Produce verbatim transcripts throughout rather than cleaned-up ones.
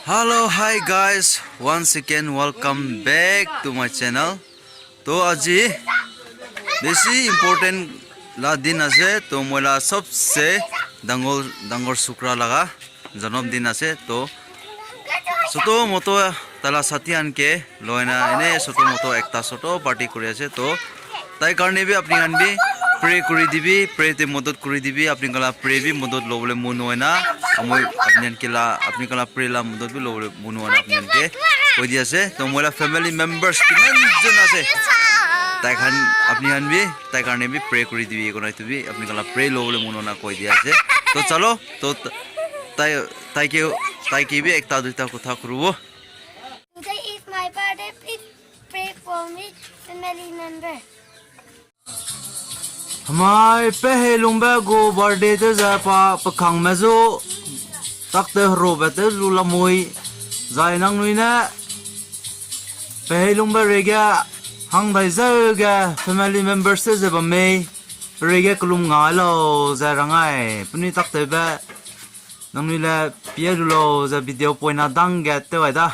Hello, hi guys, once again welcome back to my channel. To aji besi important la din ase, to moila sabse dangor, dangor sukra laga janam din ase, to soto moto tala sati anke loina ene soto moto ekta soto party kuri ase, to tai karne bi apni an bi pray kuri dibi, pray te modot kuri dibi, apni kala pray bi modot lobole munu ena, amoi apni an kela, apni kala pray la modot bi lobole munu ena apni an ke koi di ase, to moila family members kiman zen ase. Tai kan apni an bi, tai karne bi pray kuri dibi, konai tu bi, apni kala pray lobole munu ena koi di ase. To chalo, to tai, tai ke, tai ke bi ekta duita kutha kuru bo. Today is my birthday. Please pray for me, family member. Hemai pe heilungbe gu birthday te ze pa pekangme zu takte herobe te zu lamui zai nangnui ne pe heilungbe reige hangdai zeu ge family members te ze bam mei pe reige kelum ngai lau ze rangai penui takteube nangnui le pie lu lau ze video poina dang ge tew ai da.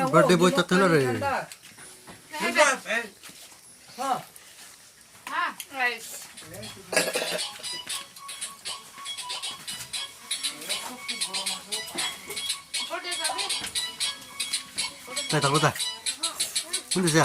Birthday boy tak tela re. Zai tak lu da. Hunda ze.